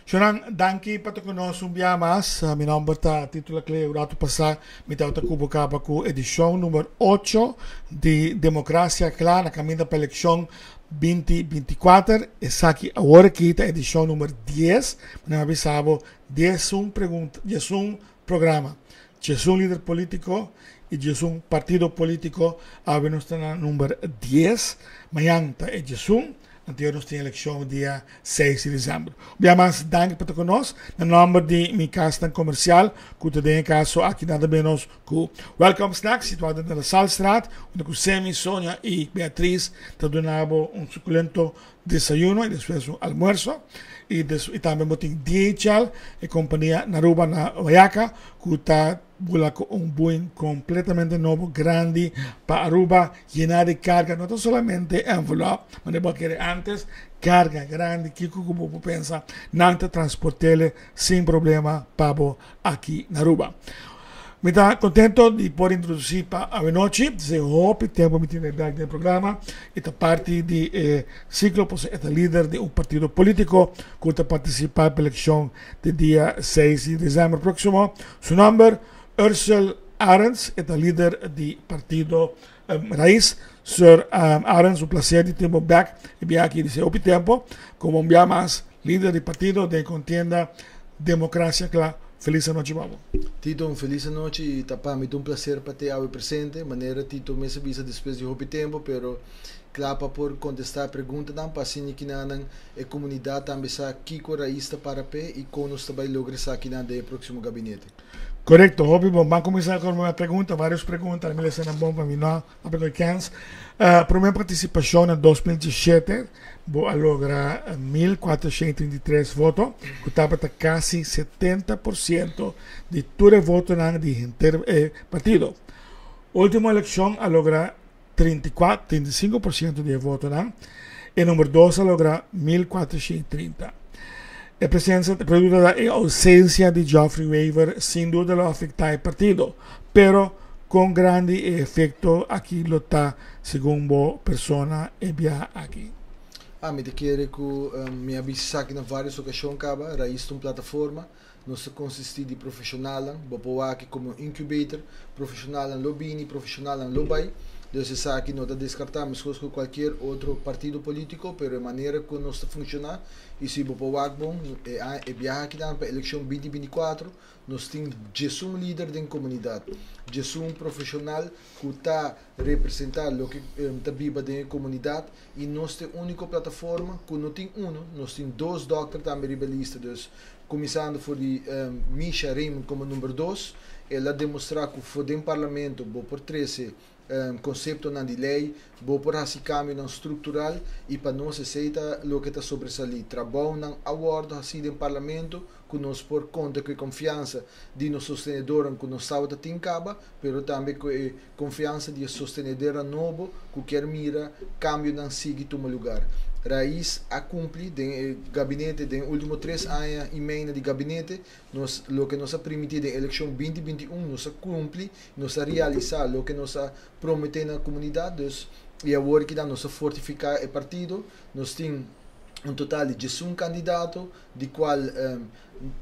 Shonan, danki pa ta ku nos un bia mas. Mi nòmber ta Tito Laclé. Un ratu pasá mi tabata ku bo kaba ku edishon number 8 di Demokrasia Kla na kaminda pa elekshon 2024. Esaki awor aki ta edishon number 10. Mi nan a bisa bo 11 pregunta, 11 programa, 11 lider polítiko i 11 partido polítiko. Awe nos ta na number 10. Mañan ta e 11. Anto nos tin elekshon dia 6 di desèmber. Un bia mas danki pa ta ku nos. Na nòmber di mi kasnan komersial ku ta den e kaso aki nada menos ku Welcome Snacks situá den La Salstraat unda ku Semi, Sonia i Beatriz ta duna bo un sukulento desayuno i despues un almuerso. I i tambe bo tin DHL e kompania na Aruba na Wayaca ku ta bula ku un buin kompletamente nobo grandi pa Aruba yená di karga no ta solamente envelop manera bo a kere antes karga grandi kiko ku bo por pensa nan ta transport'el sin problema pa bo aki na Aruba. Mi ta contento di por introduci pa awenochi, desde hopi tempo mi tin bek den e programa y ta parti di e ciclo pasobra e ta lider di un partido politico cu ta participa pa eleccion di dia 6 di december proximo. Su nomber Ursell Arends, e ta lider di partido Raiz. Sir Arends, un placer di tin bo bek e bia aki desde hopi tempo como un bia mas lider di partido den contienda Democracia Cla. Feliz anochi pa bo. Tito, un feliz anochi y ta pa mi ta un placer pa te awe presente. Manera Tito mes a bisa despues di hopi tempo, pero cla pa por contesta preguntanan pa asina kinanan e comunidad tambe sa kico Raiz ta para p'e y con nos ta bay logra esakinan den e proximo gabinete. Corecto, hopi bon. Ban cuminsa cu un pregunta, varios pregunta, mi lesa nan bon pa mi no a pega kens. Prome participacion na 2017, bo a logra 1433 voto, cu tabata casi 70% di tur e votonan di henter e partido. Ultimo eleccion a logra 34, 35% di e votonan. E number 2 a logra 1430. E presencia, pero e ausencia di Geoffrey Wever sin duda lo afecta e partido. Pero con grandi e efecto aki lo ta segun bo persona e bia aki? Ah, mi ta kere ku mi a bisa esaki na varios okashon kaba, Raiz ta un plataforma, nos ta konsistí di profeshonalnan, bo por wak komo un incubator, profeshonalnan lo bini, profeshonalnan lo bai, dus esaki no ta deskartá meskos ku kualkier otro partido polítiko, pero e manera ku nos ta funshoná i si bo por wak bon e e biaha akinan pa elekshon 2024 nos tin 11 lider den komunidat, 11 profeshonal ku ta representá loke ta biba den e komunidat i nos ta e úniko plataforma ku no tin unu, nos tin dos dòkter tambe riba e lista, dus kuminsando for di Misha Raymond komo number dos, el a demostrá ku for den parlamento bo por trese konseptonan di lei, bo por hasi kambionan struktural i pa nos esei ta loke ta sobresalí. Trabounan a wòrdu hasí den parlamento ku nos por konta ku e konfiansa di nos sostenedornan ku nos tabata tin kaba, pero tambe ku e konfiansa di e sostenedernan nobo ku kier mira kambionan sigui tuma lugar. Raiz a kumpli den e gabinete den e ultimo tres aña i meina di gabinete. Nos loke nos a primiti den elekshon 2021 nos a kumpli, nos a realisá loke nos a prometé na komunidat. Dus i awor kinan nos a fortifiká e partido. Nos tin un total di 11 kandidato di kual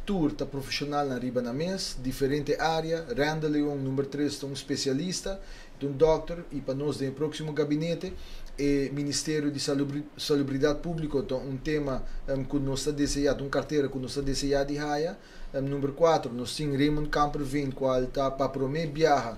tur ta profeshonalnan riba nan mes, diferente área. Randall Leon, number tres, ta un spesialista, ta un dòkter i pa nos den e próksimo gabinete e Ministerio di Salubridat Públiko ta un tema ku nos ta deseá, ta un kartera ku nos ta deseá di haya. Number kuater, nos tin Raymond Kamperveen kual ta pa promé biaha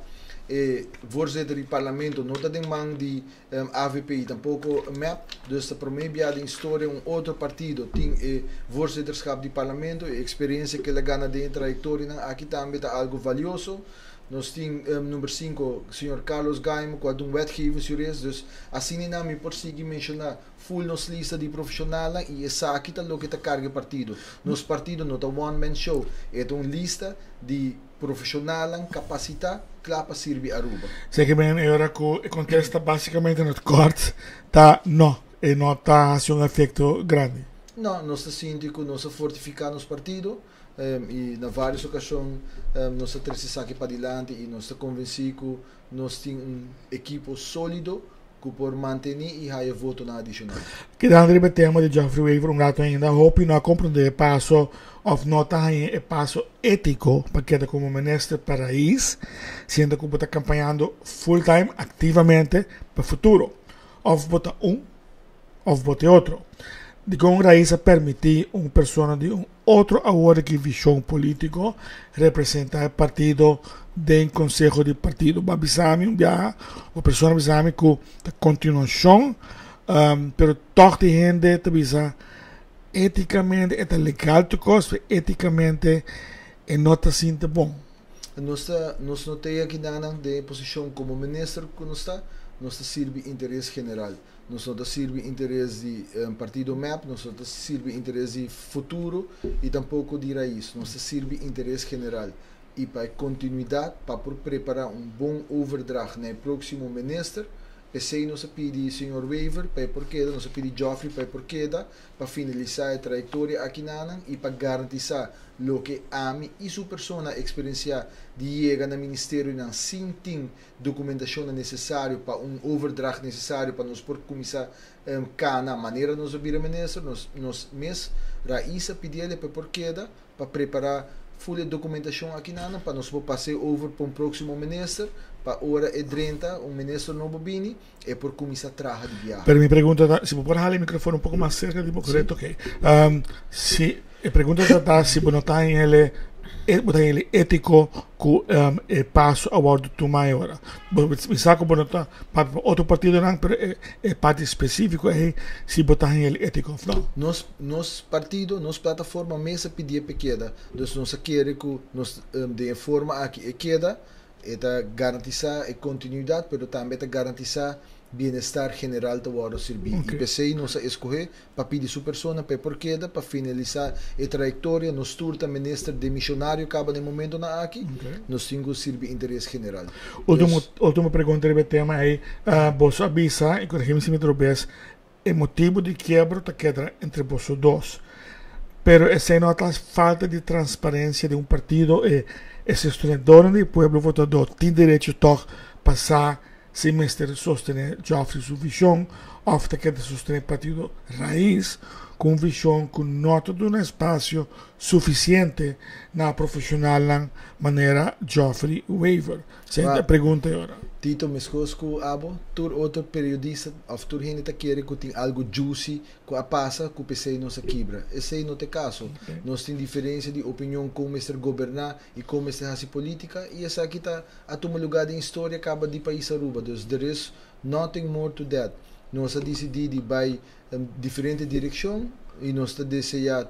e voorzitter di parlamento no ta den man di Avp i tampoko mep, dus ta promé biaha den historia un otro partido tin e voorzitterschap di parlamento. E eksperensia ku el a gana den e trayektorianan aki tambe ta algu valioso. Nos tin number sinku señor Carlos Gaimo ku a dun wetgevingsjurist, dus asina nan mi por sigui menshoná full nos lista di profeshonalnan i esaki ta loke ta karga e partido. Nos partido no ta one man show, e ta un lista di profeshonalnan kapasitá kla pa sirbi Aruba. Seki men e ora ku e kontesta basikamente na kort ta no, e no ta hasi un efekto grandi. No, nos ta sinti ku nos a fortifiká nos partido i na vários okashon nos a trese esaki padilanti i nos ta konvensí ku nos tin un ekipo sólido. cu por mantene y haya votonan adicional. Kedando riba e tema di Geoffrey Wever un rato ainda, hopi no a comprende e paso of no ta haña e paso etico pa keda como minister pa Raiz, siendo cu bo ta campañando full time activamente pa futuro. Of bo ta un of bo ta e otro. Dicon Raiz a permiti un persona di un otro awor ki vision politico representa e partido den conseho di partido? Bo a bisa mi un biaha, un persona a bisa mi cu ta continuacion, pero toch di hende ta bisa eticamente e ta legal tur cos, pero eticamente e no ta sinti bon. Nos ta, nos no ta yaki nan den e posicion como minister cu nos ta, nos ta sirbi interes general. Nos no ta sirbi interes di partido mep, nos no ta sirbi interes di futuro y tampoco di Raiz. Nos ta sirbi interes general y pa e continuidad pa por prepara un bon overdracht na e proximo minister. P'esey nos a pidi señor Wever pa e por keda, nos a pidi Geoffrey pa e por keda pa finalisa e trayectoria akinanan y pa garantisa loke ami y su persona a experiencia di yega na ministerionan sin tin documentacionnan necesario pa un overdracht necesario pa nos por cuminsa cana manera nos a bira minister, nos nos mes Raiz a pidiele pa e por keda pa prepara full e documentacion akinanan pa nos por pase over pa un proximo minister pa ora e drenta un minister nobo bini e por cuminsa traha di biaha. Pero mi pregunta ta, si bo por hala e microfono un poco mas cerca di bo, correcto? Ok. Si e pregunta ta ta si bo no ta en el e bo ta en el etico cu e paso a wordo tuma e ora. Bo mi sa cu bo no ta papia pa otro partidonan, pero e e parti specifico ey si bo ta en el etico of no. Nos nos partido, nos plataforma mes a pidi e p'e keda, dus nos a kere cu nos den e forma aki e keda. E ta garantisa e continuidad pero tambe e ta garantisa bienestar general ta wordo sirbi. Y p'esey nos a escoge pa pidi su persona pa e por keda pa finalisa e trayectoria. Nos tur ta minister demisionario caba na e momentonan aki. Nos tin cu sirbi interes general. Ultimo, ultimo pregunta riba e tema ey. Boso a bisa, y corregimi si mi trobes, e motibo di kiebro ta keda entre boso dos. Pero esey no ta falta di transparencia di un partido e e sostenedornan di pueblo votador tin derecho tog pa sa si mester sostene Geoffrey su vision of ta keda sostene partido Raiz cu un vision cu no ta duna espacio suficiente na profesionalnan manera Geoffrey Wever. Sey ta pregunta e ora. Tito, meskos ku abo, tur otro periodista òf tur hende ta kere ku tin algu juicy ku a pasa ku p'esei nos a kibra. Esei no ta e kaso. Nos tin diferensia di opinion kon mester goberná i kon mester hasi polítika i esaki ta a tuma lugá den historia kaba di pais Aruba. Dus there is nothing more to that. Nos a disidí di bai diferente direkshon i nos ta deseá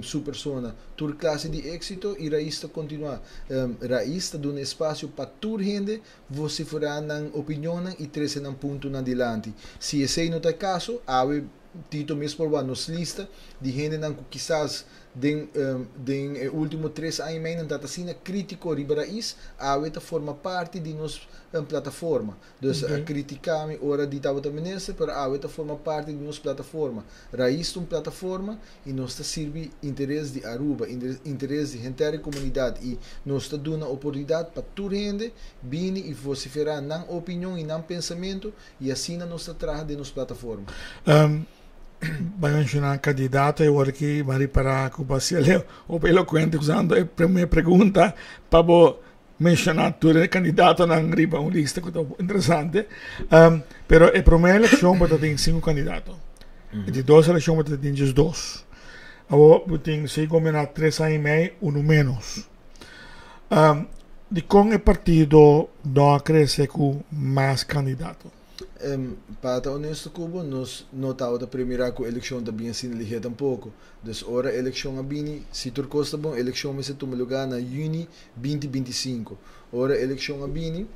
su persona tur klase di éksito i Raiz ta kontinuá. Raiz ta duna espasio pa tur hende vosiferá nan opinionnan i trese nan puntonan dilanti. Si esei no ta e kaso, awe Tito mes por wak nos lista di hendenan ku kisas Den den e ultimo tres aña y mei nan ta asina critico riba Raiz, awe ta forma parti di nos plataforma. Dus a critica mi ora di tabata minister, pero awe ta forma parti di nos plataforma. Raiz ta un plataforma y nos ta sirbi interes di Aruba, interes di henter e comunidad y nos ta duna oportunidad pa tur hende bini y vocifera nan opinion y nan pensamento y asina nos ta traha den nos plataforma. Bai menshoná kandidato e ora ki bo a ripará ku bo a hasi hopi elokuente usando e promé pregunta pa bo menshoná tur e kandidatonan riba un lista ku ta interesante. Pero e promé elekshon bo ta tin sinku kandidato. E di dos elekshon bo ta tin djes dos. Awor bo tin si gobierná tres aña i mei unu ménos. Dikon e partido no a krese ku mas kandidato? Pa ta honesto ku bo, nos no tabata premirá ku elekshon ta bin asina lihé tampoko. Dus ora elekshon a bini, si tur kos ta bon, elekshon mester tuma lugá na yüni binti 25. Ora elekshon a bini,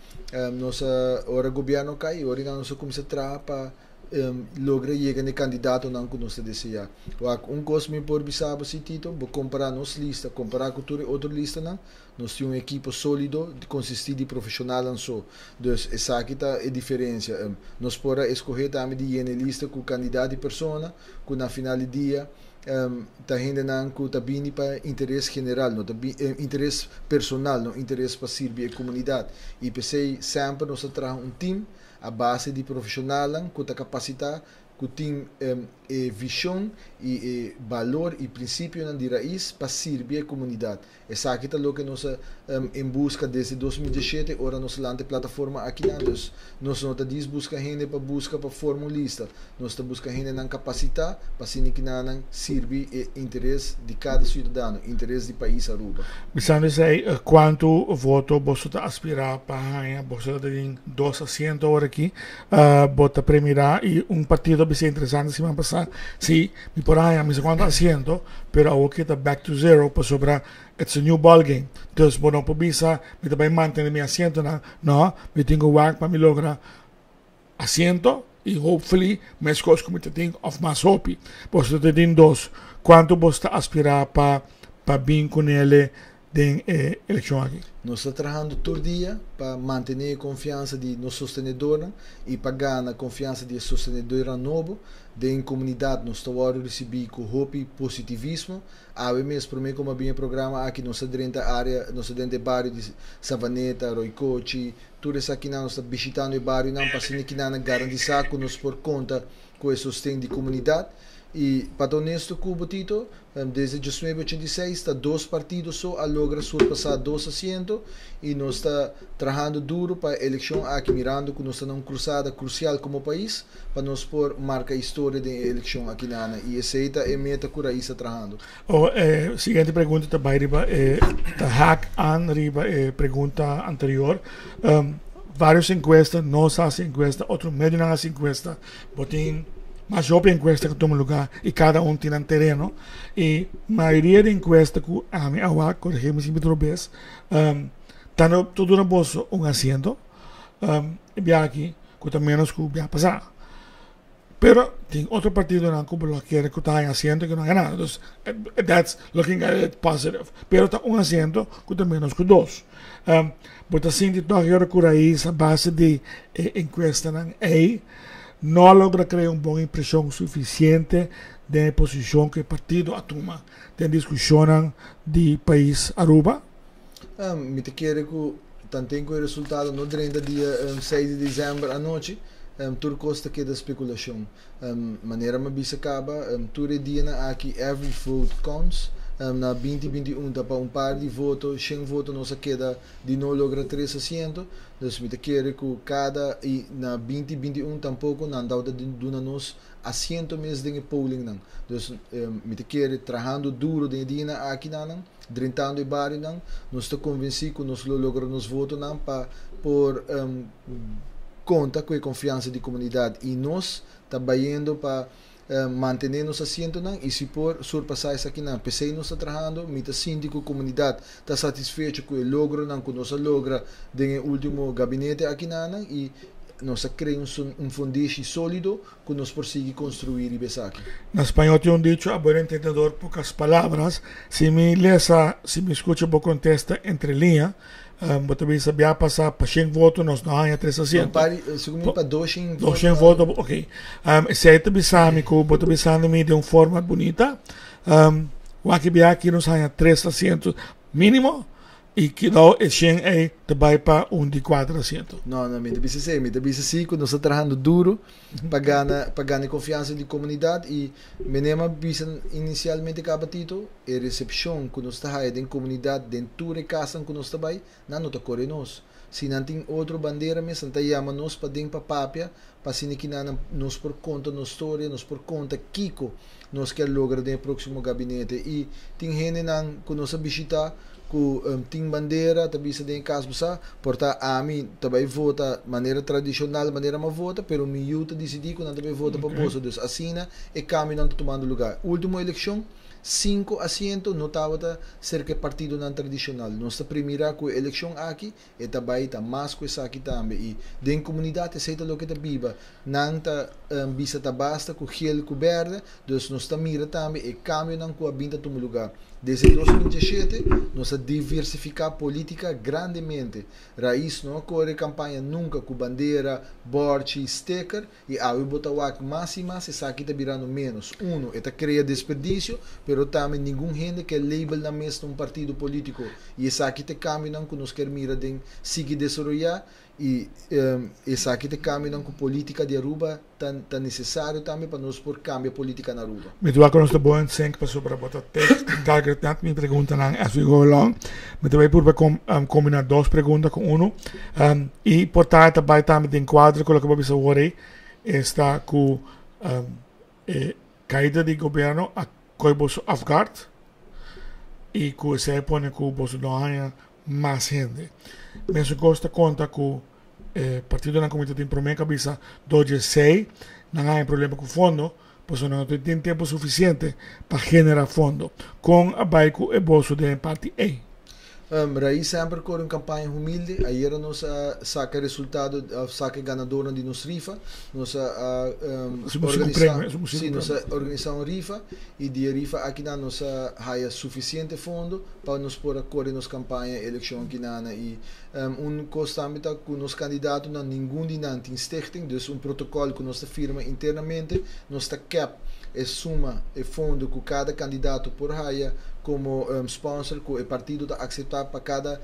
nos a, ora gobièrnu a kai, ora nos a kuminsá traha pa logra yega na e kandidatonan ku nos ta deseá. Wak, un kos mi por bisa bo si, Tito, bo kompará nos lista, kompará ku tur e otro listanan, Nos tin un ekipo solido di consisti di profesionalnan so. Dus esaki ta e diferencia. Nos por a escoge tambe di yena e lista cu cantidad di persona cu na final di dia ta hendenan cu ta bini pa interes general, no ta interes personal, no interes pa sirbi e comunidad. Y p'esey semper nos ta traha un team. A base di profesional cu ta capacita, cu tin e vision y e balor y principio di Raiz pa sirbi e comunidad. Esaki ta loke nos en busca desde 2017, ora nos lanta e plataforma aki nan. Dus nos no ta busca hende pa busca pa forma un lista. Nos ta busca hendenan capacita pa asina cu nan sirbi e interes di cada ciudadano, interes di pais Aruba. Bisando esey, cuanto voto bo ta aspira pa haya? Bo tin dos asiento awor aki. Bo ta premira y un partido a bisa interesante siman pasa. Si, mi por haya, mi sa cuanto asiento, pero awor cu ta back to zero pasobra it's a new ball game. Dus, bo no por bisa, mi ta bay mantene mi asiento nan. No, mi tin cu work pa mi logra asiento y hopefully mescos cu mi tin of mas hopi. Bo tin dos. Cuanto bo ta aspira pa bin cu ne den eleccion aki? Nos ta trahando tur dia pa mantene e confiansa di nos sostenedor y pa gana confiansa di sostenedor nobo. Den comunidad nos ta recibi cu hopi positivismo. Awe mes, prome cu mi bin programa aki, nos den area, nos den bario di Savaneta, Rooi Kochi, tur esaki nos ta bishitando e bario nan pa asina cu nan garantisa cu nos por conta cu e sosten di comunidad. Y pa ta honesto cu bo, Tito, desde 1986 ta dos partido so a logra surpasa dos asiento y nos ta trahando duro pa e eleccion aki, mirando cu nos ta den un cruzada crucial como pais pa nos por marca historia di eleccion aki na y esey ta e meta cu Raiz ta trahando. Oh, siguiente pregunta ta bay riba ta haak aan riba e pregunta anterior. Varios encuesta, nos a haci encuesta, otro medio nan a haci encuesta, bo tin mas hopi encuesta cu a tuma lugar y cada un tin un tereno y mayoria di encuesta cu ami a wak, corrigi mi si mi robes, ta no duna boso un asiento, bia aki cu ta menos cu bia pasa. Pero tin otro partido nan cu lo kier cu ta asiento cu no a gana. Dus that's looking at it positive. Pero ta un asiento cu ta menos cu dos. Bo ta sinti toch yora cu Raiz a base di encuesta nan ey no logra crea un bon impresion suficiente den posicion cu e partido a tuma den discusion di pais Aruba? Mi ta kere cu tanten cu e resultado no drenta dia 6 di december anochi, tur cos ta keda speculacion. Manera mi a bisa caba, tur e dia nan aki every vote counts. Na 2021 ta pa un par di voto, 100 voto nos a keda di no logra tres asiento. Dus mi ta kere cu cada y na 2021 tampoco nan tabata duna nos asiento mes den e polling nan. Dus mi ta kere trahando duro den e dia nan aki nan, drentando e bario nan, nos ta convenci cu nos lo logra nos voto nan pa por conta cu e confiansa di comunidad y nos ta bayendo pa mantene nos asiento nan y si por surpasa esaki nan. P'esey nos ta trahando, mi ta sinti cu comunidad ta satisfecho cu e logro nan cu nos a logra den e ultimo gabinete aki nan y nos a crea un fundeshi solido cu nos por sigui construi riba esaki. Na spaño tin un dicho: "A buen entendedor, pocas palabras". Si mi lesa, si mi scucha bo contesta entre linea, bo ta bisa bia pasa pa 100 voto nos no haya tres asiento. Pari, segun mi pa 200 voto. 200 voto, ok. Esey ta bisami cu bo ta bisando mi di un forma bunita. Wak bia aki nos haya tres asiento minimo y kidao e 100 ey ta bay pa un di cuatro asiento. No, mi ta bisa esey, mi ta bisa si cu nos ta trahando duro pa gana confiansa di comunidad y manera mi a bisa inicialmente caba, Tito, e recepcion cu nos ta haya den comunidad, den tur e cas cu nos ta bay, nan no ta core nos. Si nan tin otro bandera mes, nan ta yama nos pa den pa papia, pa asina cu nan nos por conta nos historia, nos por conta kico nos kier logra den proximo gabinete. Y tin hende nan cu nos a bishita cu tin bandera, ta bisa den cas sa, por ta ami ta bay vota manera tradicional, manera m'a vota, pero mi yiu ta decidi cu nan ta bay vota pa boso. Dus asina e cambio nan ta tumando lugar. Ultimo eleccion, cinco asiento no tabata cerca partido nan tradicional. Nos ta premira cu e eleccion aki e ta bay ta mas cu esaki tambe. Y den comunidad esey ta loke ta biba. Nan ta bisa ta basta cu geel cu berde, dus nos ta mira tambe e cambio nan cu a bin ta tuma lugar. Desde 2017 nos a diversifica politica grandemente. Raiz no a core campaña nunca cu bandera, borchi, sticker y awe bo ta wak mas y mas esaki ta birando menos. Uno, e ta crea desperdicio, pero tambe ningun hende kier label nan mes un partido politico. Y esaki ta e cambio nan cu nos kier mira den sigui desaroya. Y esaki ta e cambionan cu politica di Aruba ta necesario tambe pa nos por cambia politica na Aruba. Mi ta wak cu nos ta bon in sync pasobra bo ta take target net mi preguntanan as we go along. Mi ta bay purba combina dos pregunta cu uno. Y por ta ta bay tambe den cuadro cu loke bo a bisa awor ey, esta cu e caida di gobierno a coy boso off guard y cu esey a pone cu boso no haya mas hende. Mesun cos ta conta cu e partidonan cu mi ta tin prome cabisa dor dje esey nan haya problema cu fondo pasobra nan no tin tempo suficiente pa genera fondo. Con a bay cu e boso den e parti ey? Raiz semper core un campaña humilde. Ayera nos a saca resultado of saca e ganadornan di nos rifa. Nos a organisa, si, nos a organisa un rifa y di e rifa akinan nos a haya suficiente fondo pa nos por a core nos campaña eleccion akinana. Y un cos tambe ta cu nos candidatonan ningun di nan tin stichting, dus un protocol cu nos ta firma internamente, nos ta cap e suma, e fondo cu cada candidato por haya como sponsor cu e partido ta acepta pa cada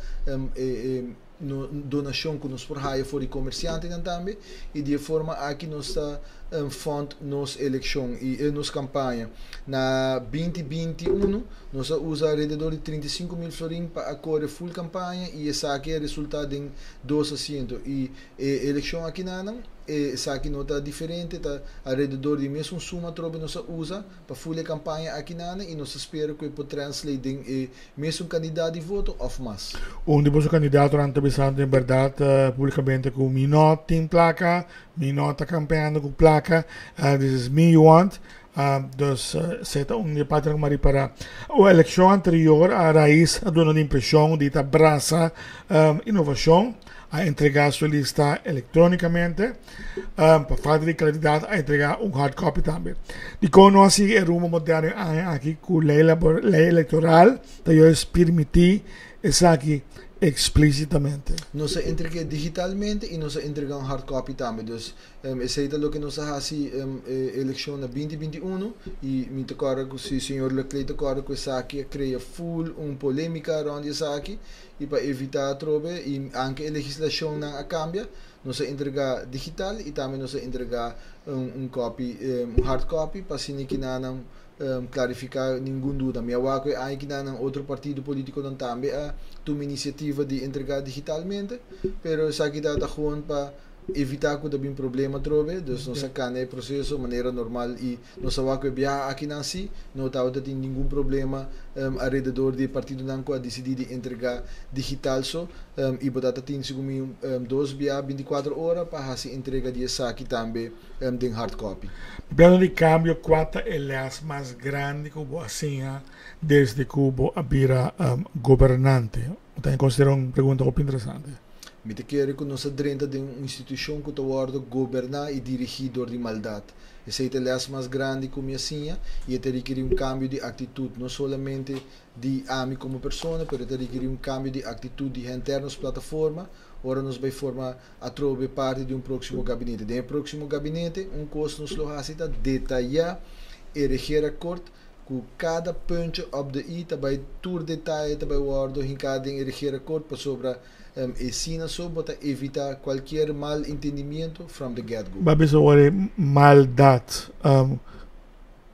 donacion cu nos por haya for di comerciantenan tambe y di e forma aki nos ta fund nos eleccion y nos campaña. Na 2021 nos a usa alrededor di 35,000 florin pa a core full campaña y esaki a resulta den dos asiento y e eleccion akinanan esaki no ta diferente, ta alrededor di mesun suma atrobe nos a usa pa full e campaña akinana y nos ta spera cu e por translate den e mesun cantidad di voto of mas. Un di boso candidatonan ta bisando en berdad publicamente cu mi no tin placa, mi no ta campeando cu placa, this is me you want. Dus esey ta un di e partinan cu mi a ripara. O eleccion anterior a Raiz a duna di impresion di ta brasa innovacion, a entrega su lista electronicamente, pa falta di claridad a entrega un hard copy tambe. Dicon no a sigui e rumbo moderno e aña aki cu ley ley electoral ta juist permiti esaki explicitamente? Nos a entrega digitalmente y nos a entrega un hard copy tambe. Dus esey ta loke nos a haci e eleccion na 2021 y mi ta corda cu si señor Laclay ta corda cu esaki a crea full un polemica rond di esaki y pa evita atrobe y anke e legislacionnan a cambia nos a entrega digital y tambe nos a entrega un copy, un hard copy pa asina kinanan clarifica ningun duda. Mi a wak cu e aña kinanan otro partido politiconan tambe a tuma iniciativa di entrega digitalmente, pero esaki ta gewoon pa evita cu ta bin problema atrobe, dus nos a cana e proceso manera normal y nos a wak cu e biaha akinan si no tabata tin ningun problema alrededor di e partidonan cu a dicidi di entrega digital so y bo ta tin segun mi dos biaha 24 ora pa haci entrega di esaki tambe den hard copy. Papiando di cambio, cua ta e les mas grandi cu bo a siña desde cu bo a bira gobernante? Bo ta considera un pregunta hopi interesante. Mi ta kere ku nos a drenta den un institushon ku ta wòrdu goberná i dirigí dor di maldat. Esei ta e lès mas grandi ku mi a siña i e ta rikirí un kambio di aktitut, no solamente di ami komo persona, pero e ta rikirí un kambio di aktitut di henter nos plataforma ora nos bai forma atrobe parti di un próksimo gabinete. Den e próksimo gabinete, un kos nos lo hasi ta detayá e regeerakkoord ku kada puntje op de i ta bai tur detaye ta bai wòrdu hinká den e regeerakkoord pasobra E sina so bo ta evita cualkier mal entendimiento from the get go. Bo a bisa ora e maldad.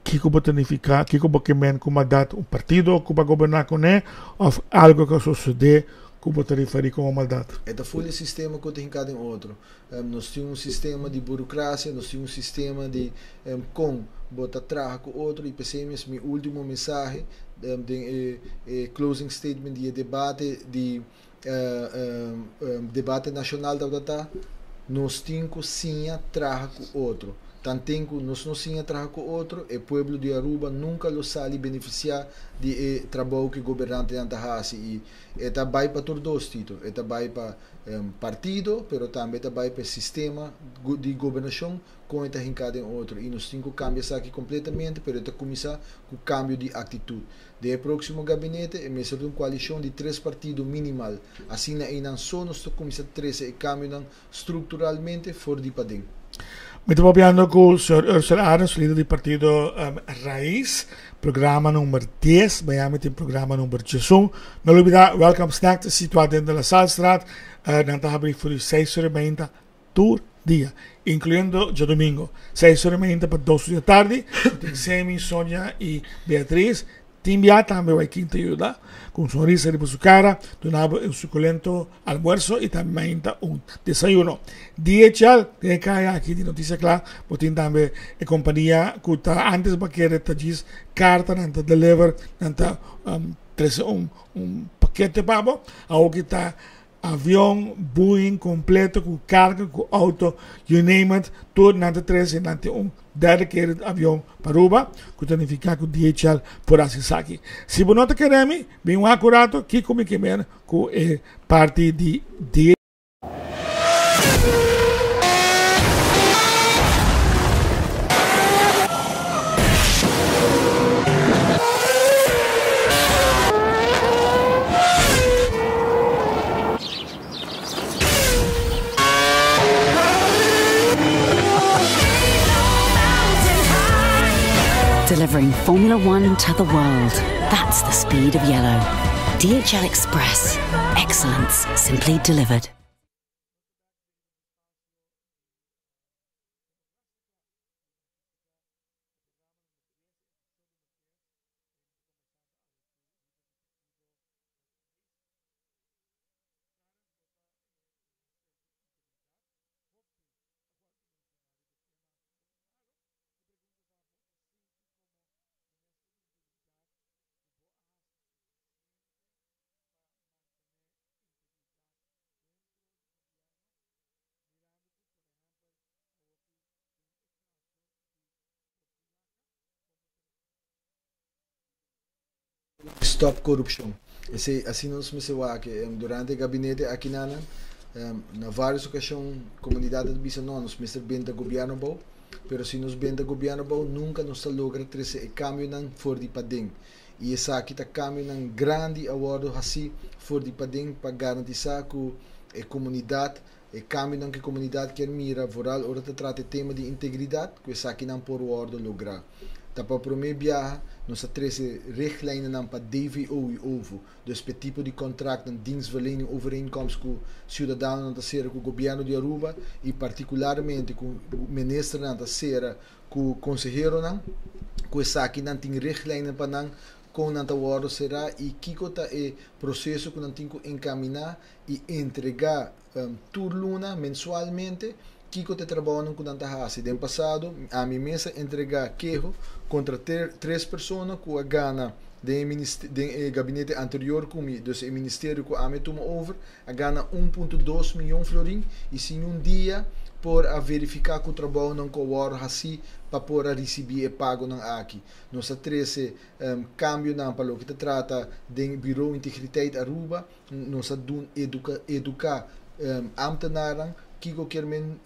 Kiko bo ta nifica? Kiko bo ke men ku maldad? Un partido ku bo a goberna kuné of algo ku a sosode ku bo ta referi komo maldad? E ta full e sistema ku ta hinka den otro. Nos tin un sistema di burocracia, nos tin un sistema di kon bo ta traha ku otro i p'esei mes mi ultimo mensahe den e closing statement di e debate di debate nacional tabata ta, nos tin cu siña traha cu otro. Tanten cu nos no siña traha cu otro, e pueblo di Aruba nunca lo sali beneficia di e trabou cu e gobernantenan ta haci. Y e ta bay pa tur dos, Tito. E ta bay pa partido, pero tambe e ta bay pa e sistema di gobernacion con e ta hinca den otro. Y nos tin cu cambia esaki completamente, pero e ta cuminsa cu cambio di actitud. Den e próksimo gabinete e mester ta un koalishon di tres partido minimal. Asina einan so nos ta kuminsá trese e kambionan strukturalmente for di paden. Mi ta papiando ku señor Ursel Arends, lider di partido um, Raiz, programa number 10. Miami tin programa number 11. No lubida, Welcome Snack ta situá den de La Salstraat. Nan ta habri for di 6 ora meinta tur dia, incluyendo djadomingo. 6 ora meinta pa 2 ora di tardi. Tin Semi, Sonia y Beatriz. Tin bia tambe Waikin ta yuda ku un sonrisa riba su kara, duna bo un sukulento almuerso i tambe mainta un desayuno. DHL den e kaya aki di Notisia Kla bo tin tambe e kompania ku ta antes bo a kere ta djis karta nan ta deliver, nan ta trese un pakete pa bo, awoki ta Avion, Boeing completo cu carga, cu auto, you name it, tur nan ta trece, nan tin un dedicated avion pa Aruba, cu ta nifica cu DHL por haci esaki. Si bo no ta kere mi, bin wak un rato kico mi ke mer cu e parti di DHL. Delivering Formula One to the world. That's the speed of yellow. DHL Express. Excellence simply delivered. Stop corupcion. Esey asina nos mester wak durante e gabinete akinanan na varios ocasion comunidad ta bisa no nos mester benta gobierno abou pero si nos benta gobierno abou nunca nos ta logra trece e cambionan for di paden y esaki ta cambionan grandi a wordo haci for di paden pa garantisa cu e comunidad e cambionan cu e comunidad kier mira vooral ora ta trata e tema di integridad cu esakinan por wordo logra. Ta pa prome biaha nos a trece richtlijnennan pa DVO y OVO, dus p'e tipo di contractnan, dienstverlening overeenkomst, cu ciudadanonan ta cera cu gobierno di Aruba y particularmente cu ministernan ta cera cu conseheronan, cu esakinan tin richtlijnen pa nan con nan ta wordo cera y kico ta e proceso cu nan tin cu encamina y entrega tur luna, mensualmente, kiko ta e trabounan ku nan ta hasi. Den pasado, ami mes a entregá keho kontra tres persona ku a gana den e den e gabinete anterior ku mi, dus e ministerio ku ami a tuma over, a gana 1.2 miyon florin i sin un dia por a verifiká ku trabounan ku a wòrdu hasí pa por a risibí e pagonan aki. Nos a trese kambionan pa loke ta trata den Bureau Integriteit Aruba. Nos a dun educa educa ambtenarnan kico kier men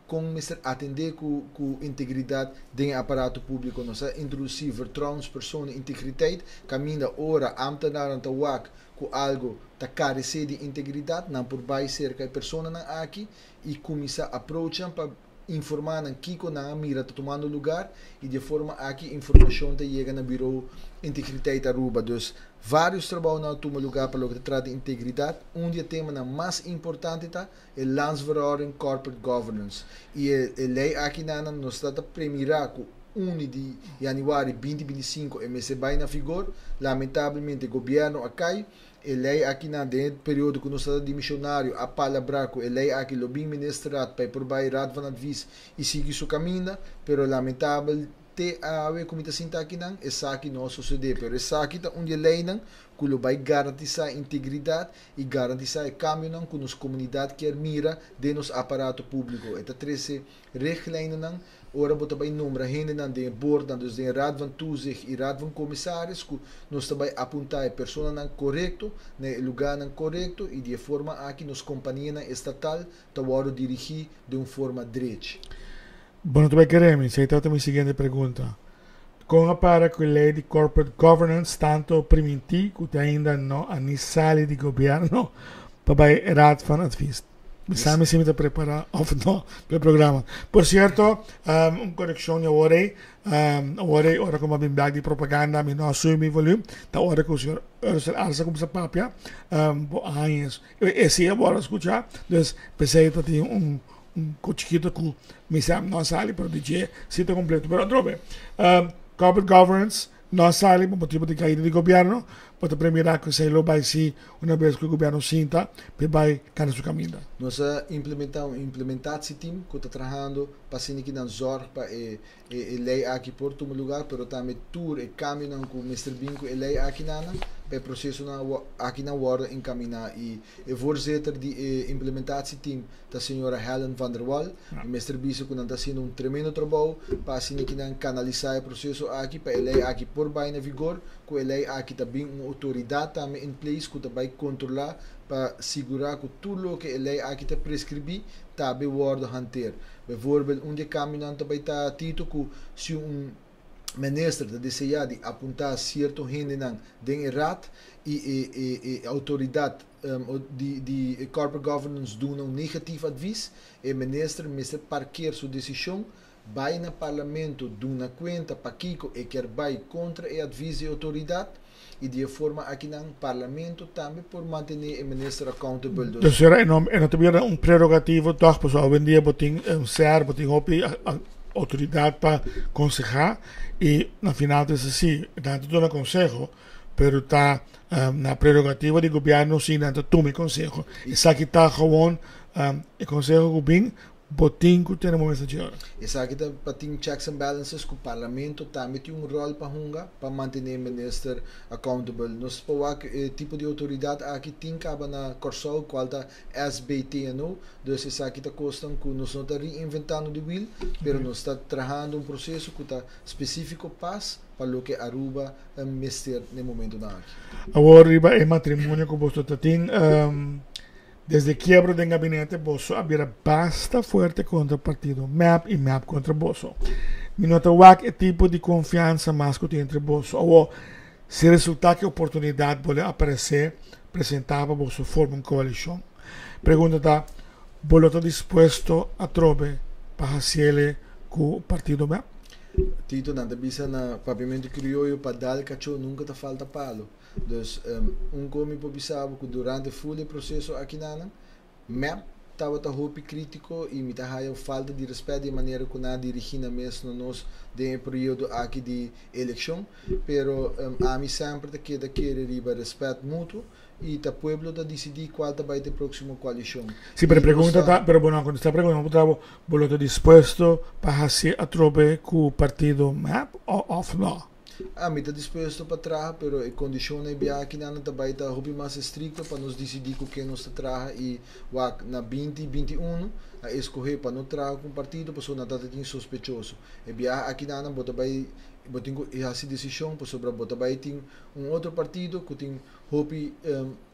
con mester atende cu cu integridad den e aparato publico. Nos a introduci vertrouwenspersoon integriteit caminda ora ambtenarnan ta wak cu algo ta carece di integridad nan por bay cerca e personanan aki y cuminsa approachan pa informá nan kiko nan a mira ta tumando lugar y di e forma aki informacion ta yega na Bureau Integriteit Aruba. Dus varios trabounan a tuma lugar pa loke ta trata di integridad. Un di e temanan mas importante ta e Landsverordening Corporate Governance y e e ley aki nan nos ta ta premira cu uni di januari 2025 e mester bay na vigor. Lamentablemente gobierno a cay. E ley akinan den e periodo cu nos ta dimisionario a palabra cu e ley aki lo bin Ministerraad pa e por bay Raad van Advies y sigui su caminda, pero lamentabel te awe cu mi ta sinta akinan esaki no a sucede. Pero esaki ta un di e leynan cu lo bay garantisa integridad y garantisa e cambionan cu nos comunidad kier mira den nos aparato publico. E ta trece richtlijnennan ora bo ta bai nombra hendenan den e boardnan, dus den e Raad van Toezicht i Raad van Commissaris, ku nos ta bai apuntá e personanan korekto na e lugánan korekto i di e forma aki nos kompanianan estatal ta wòrdu dirigí den un forma drechi. Bo no ta bai kere mi? Esei tabata mi siguiente pregunta. Kon a para ku e lei di Corporate Governance tanto primintí ku te ainda no a ni sali di gobièrnu pa bai Raad van Advies? Mi sa si mi ta prepara of no pa e programa. Por cierto, un coreccion awor ey, awor ey ora cu mi a bin bek di propaganda mi no a subi mi volume, ta ora cu señor Ursel Arce a cuminsa papia, bo aña e si a worde scucha, dus pesey ta tin un un cu chikito cu mi sa no a sali pero di dje si ta completo. Pero atrobe, corporate governance no a sali pa motibo di caida di gobierno, bo ta premira cu esey lo bay si una bes cu e gobierno sinta pa e bay cana su caminda. Nos a implementa un implementatieteam cu ta trahando pa asina ki nan zorg pa e e ley aki por tuma lugar, pero tambe tur e cambionan cu mester bin cu e ley aki nana pa e procesonan aki nan wordo encamina. Y e voorzitter di e implementatieteam ta señora Helen van der Wal. Mi mester bisa cu nan ta haciendo un tremendo trabou pa asina ki nan canalisa e proceso aki pa e ley aki por bay na vigor, cu e ley aki ta bin un autoridad tambe in place cu ta bay controla pa sigura cu tur loke e ley aki ta prescribi ta bay wordo hanteer. Bijvoorbeeld, un di e cambionan ta bay ta Tito cu si un minister ta desea di apunta cierto hendenan den e raad y e e e autoridad di di e corporate governance duna un negatief advies, e minister mester parkeer su decision, bay na parlamento duna cuenta pakico e kier bay contra e advies di e autoridad. Y di e forma akinan Parlamento tambe por mantene e minister accountable. Dus. Dus e no e no ta bira un prerogativo toch, pasobra awendia bo tin un ser, bo tin hopi autoridad pa conseha y na final ta bisa si, nan ta duna conseho, pero ta na prerogativa di gobierno si nan ta tuma e conseho. Esaki ta gewoon e conseho cu bin Bo tin ku tene bo mesa dje ora. Esaki ta pa tin checks and balances ku Parlamento tambe tin un ròl pa hunga pa mantené minister accountable. Nos por wak e tipo di outoridat aki tin kaba na Kòrsou kual ta SBTNO. Dus esaki ta kosnan ku nos no ta reinventando di wiel pero nos ta trahando un proseso ku ta spesífiko pas pa loke Aruba mester na e momentonan aki. Awor riba e matrimonio ku boso ta tin. Desde kiebro den gabinete boso a bira basta fuerte contra partido mep y mep contra boso. Mi no ta wak e tipo di confiansa mas cu tin entre boso. Awo, si resulta cu e oportunidad bolbe aparece, presenta pa boso forma un coalicion. Pregunta ta, bo lo ta dispuesto atrobe pa haciele cu partido mep? Tito, nan ta bisa na papiamento crioyo, pa dal cacho nunca ta falta palo. Dus un ko mi por bisa bo ku durante ful e proseso akinanan, mep tabata hopi kritiko i mi ta haya un falta di respèt di e manera ku nan a dirigí nan mes na nos den e periodo aki di elekshon. Pero ami semper ta keda kere riba respèt mutuo i ta pueblo ta disidí kual ta bai ta e próksimo koalishon. Sí, pero e pregunta ta, pero bo no a kontestá e pregunta, bo ta bo lo ta dispuesto pa hasi atrobe ku partido mep òf no? Ami ta dispuesto pa traha, pero e kondishonnan e biaha akinan ta bai ta hopi mas estrikto pa nos disidí ku ken nos ta traha i wak na binti 21 a eskohé pa no traha ku un partido pasobra nan ta tin sospechoso. E biaha akinan bo ta bai bo tin ku hasi desishon pasobra bo ta bai tin un otro partido ku tin hopi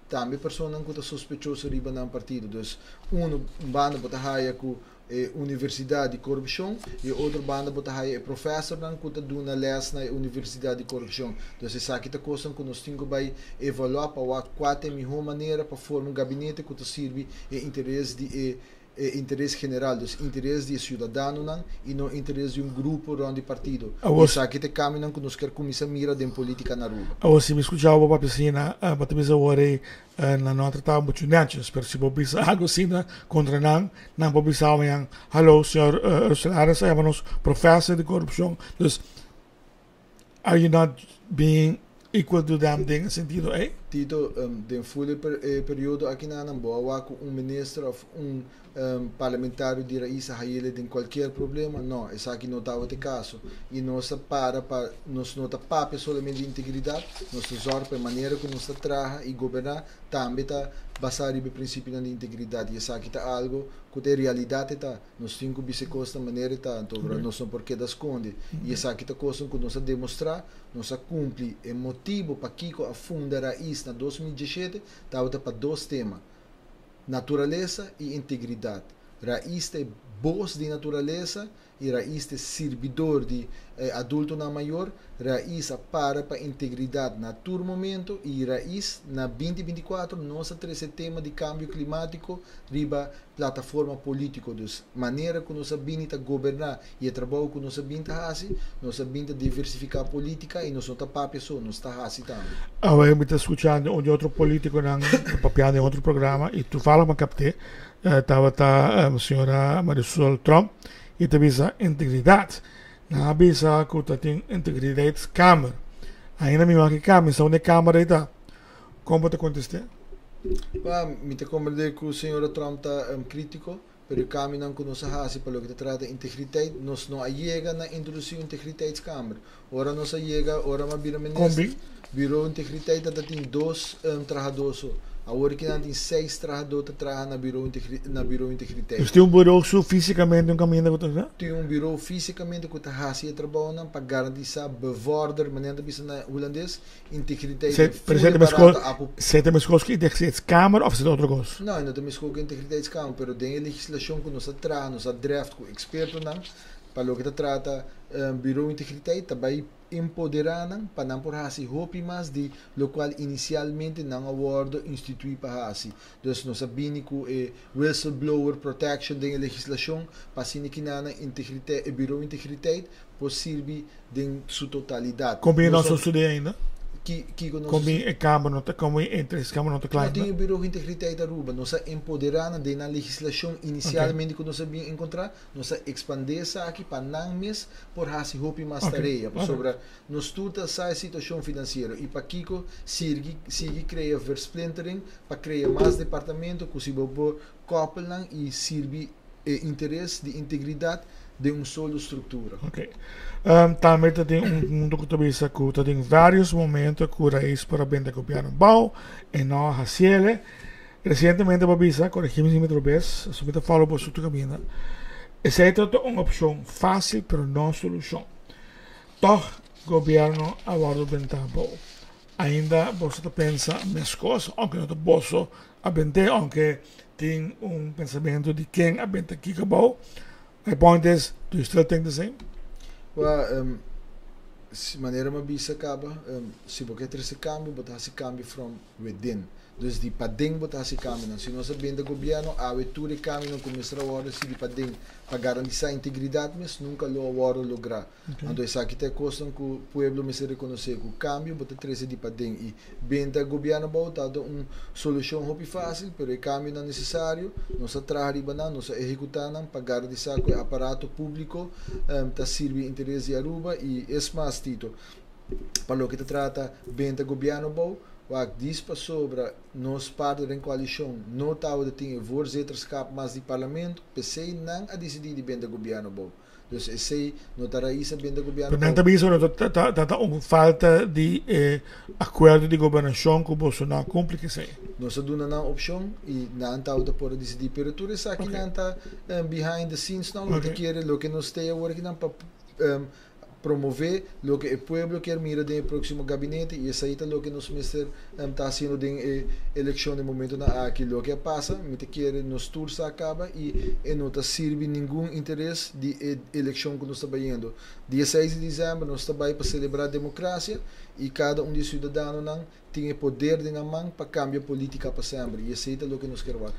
tambe personanan ku ta sospechoso riba nan partido. Dus uno un banda bo ta haya ku e universidat di korupshon i e otro banda bo ta haya e profesornan ku ta duna lès na e universidat di korupshon. Dus esaki ta kosnan ku nos tin ku bai evaluá pa wak kua ta e mihó manera pa forma un gabinete ku ta sirbi e interes di e e interes general, dus interes di e siudadanonan i no interes di un grupo rònt di partido. I esaki ta e kambionan ku nos kier kuminsá mira den polítika na Aruba. Awor si mi skuchá bo papia asina, bo ta bisa awor ei Nan no a tratá muchu nètjes, pero si bo bisa algu asina kontra nan, nan por bisa mañan, Hallo, señor Russel Arends a yama nos professor di korupshon. Dus, are you not being equal to them den e sentido ei? Tito, den ful e periodo aki nan, bo a wak ku un minister òf un parlamentario di Raiz a hayele den cualkier problema? No, esaki no tabata e caso. Y nos ta para pa, nos no ta papia solamente di integridad, nos ta zorg pa e manera cu nos ta traha y goberna tambe ta basa riba e principionan di integridad. Y esaki ta algo cu ta e realidad e ta. Nos tin cu bisa e cosnan manera e ta, anto nos no por keda sconde. Y esaki ta cosnan cu nos a demostra, nos a cumpli. E motibo pakico a funda Raiz na 2017 tabata pa dos tema. Naturalesa i integridat. Rais ta e bos di naturalesa Y Raiz ta sirbidor di adultonan mayor. Raiz a para pa integridad na tur momento y Raiz na 2024 nos a trece tema di cambio climatico riba plataforma politico. Dus manera cu nos a bini ta goberna y e trabou cu nos a bin ta haci, nos a bin ta diversifica politica y nos no ta papia so, nos ta haci tambe. Awor mi ta scuchando un di otro politiconan papiando den otro programa y toevallig mi capte tabata señora Marisol Tromp y ta bisa integridad. Nan a bisa cu ta tin integriteitskamer. Ainda mi wak e kamer, mi sa unda e kamer ei ta. Con bo ta contest'é? Ba, mi ta comprende cu señora Tromp ta critico, pero e cambionan cu nos a haci pa loke ta trata integriteit, nos no a yega na introduci un integriteitskamer. Ora nos a yega, ora mi a bira minister, Combi. Bureau Integriteit ta tin dos trahadó so. Awor ki nan tin seis trahadó ta traha na Bureau na Bureau Integriteit. Dus tin un bureau su físikamente un kaminda ku ta hasi? Tin un bureau físikamente ku ta hasi e trabounan pa garantisá, bevorder, manera nan ta bisa na hulandes, integriteit Se, den pero full se ta meskos, aparato apo. se ta meskos ku integriteitskamer òf se ta otro kos? No, e no ta meskos ku integriteitskamer, pero den e legislashon ku nos a traha, nos a draft ku ekspertonan, pa loke ta trata Bureau Integriteit ta bai empoderá nan pa nan por hasi hopi mas di lokual inisialmente nan a wòrdu instituí pa hasi. Dus nos a bini ku e whistleblower protection den e legislashon pa asina ki nan integriteit, e Bureau Integriteit por sirbi den su totalidat. Kon bin no Nos a sosodé ainda? Ki kiko no Kon bin sosodé? e kamer no ta, kon bin e kamer no ta kla No tin ainda? e Bureau Integriteit Aruba. Nos a empoderá nan den nan legislashon inisialmente ku nos a bin enkontrá. Nos a ekspandé esaki pa nan mes por hasi hopi mas tarea, pasobra nos tur ta sa e situashon finansiero i pakiko sirgi sigui krea versplintering pa krea mas departamento ku si bo por koppel nan i sirbi e interes di integridat den un solo struktura. Ok. Tambe ta tin un punto ku ta bisa ku ta tin varios momento ku Raiz por a benta gobièrnu bou e no a hasiele. Resientemente bo a bisa, corregí mi si mi trobes, aso mi ta follow boso tur caminda, esey ta un opcion facil pero no solucion. Tog gobierno a wordo benta abou. Ainda boso ta pensa mescos, aunke no ta boso a bent'e, aunke tin un pensamento di ken a benta kiko abou. My point is, do you still think the same? Well, si manera mi a bisa caba, si bo ke trece cambio, bo ta haci cambio from within. Dus di paden bo ta hasi kambionan. Si nos a benta gobièrnu, awe tur e kambionan ku mester a wòrdu hasi di paden pa garantisá integridat mes nunka lo a wòrdu lográ. Anto esaki ta e kosnan ku pueblo mester rekonosé, ku kambio bo ta trese di paden i benta gobièrnu abou ta ta un solushon hopi fásil, pero e kambionan nesesario nos a traha riba nan, nos a ehekutá nan pa garantisá ku e aparato públiko ta sirbi interes di Aruba i es mas, Tito, pa loke ta trata benta gobièrnu abou, wak dis pasobra nos parti den koalishon no tabata tin e voorzitterschap mas di parlamento, p'esei nan a disidí di benta gobièrnu abou. Dus esei no ta rais a benta gobièrnu Pero nan ta abou. bisa no ta ta ta ta un falta di e akuerdo di gobernashon ku boso no a kumpli ku esei. Nos a duna nan opshon i nan tabata por a disidí, pero tur esaki nan ta behind the scenes nan, mi ta kere loke nos stay awor akinan pa promove loke e pueblo kier mira den e proximo gabinete y esai ta loke nos mester ta haciendo den e eleccion den momentonan aki. Loke a pasa mi ta kere nos tur sa caba y e no ta sirbi ningun interes di e eleccion cu nos ta bayendo. Dia seis di december nos ta bay pa celebra democracia y cada un di e ciudadanonan tin e poder den nan man pa cambia politica pa semper y esey ta loke nos kier wak.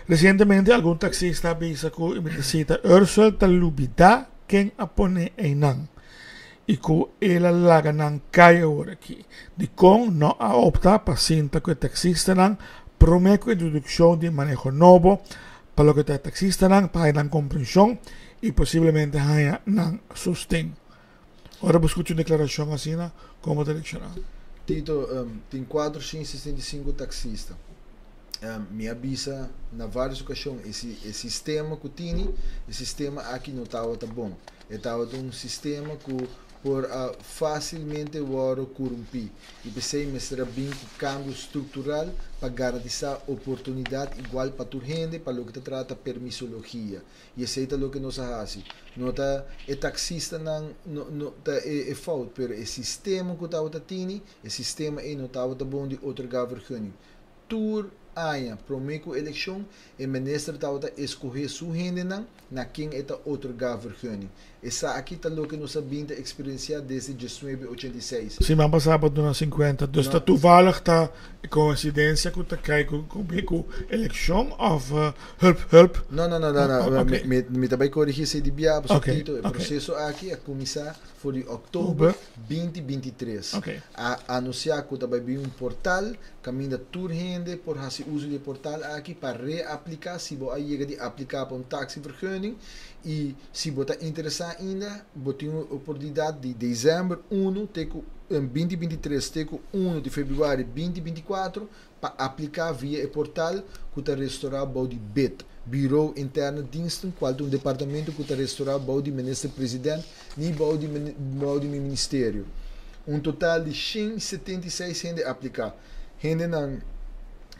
Recientemente algun taxista a bisa cu e mi ta cita Ursel ta lubida ken a pone eynan y cu el a laga nan cay awor aki. Dicon no a opta pa sinta cu e taxistanan prome cu introduccion di maneho nobo pa loke ta e taxistanan pa haya nan comprension y posiblemente haya nan sosten. Ora bo skucha un deklarashon asina, kon bo ta reakshoná? Tito, Tin 465 taksista. Mi a bisa na vários okashon e e sistema ku tini, e sistema aki no tabata bon. E tabata un sistema ku por a fásilmente wòrdu korumpí i p'esei mester a bin ku kambio struktural pa garantisá oportunidat igual pa tur hende pa loke ta trata permisologia. I esei ta loke nos a hasi. No ta e taksistanan no no ta e e fout, pero e sistema ku tabata tini, e sistema ei no tabata bon di otorgá vergunning. Tur Aña promé ku elekshon e minister tabata eskohé su hendenan na ken e ta otorgá vergunning. Esaki ta loke nos a bin ta eksperensiá desde 1986. Siman pasá pa duna 50. Dus ta toevallig ta koinsidensia ku ta kai ku ku elekshon òf hulp hulp? No no no no no mi ta bai korigí esei di bia pasobra Tito e proseso aki a kuminsá for di òktober 2023. A anunsiá ku ta bai bin un portal kaminda tur hende por hasi uso di e portal aki pa reapliká si bo a yega di apliká pa un taxivergunning i si bo ta interesá ainda bo tin un oportunidat di desèmber 1 te ku 2023 te ku 1 di febrüari 2024 pa apliká via e portal ku ta restorá bou di bid, Bureau Interne Diensten, kual ta un departamento ku ta restorá bou di Minister President ni bou di bou di mi ministerio. Un total di 176 hende a apliká. Hendenan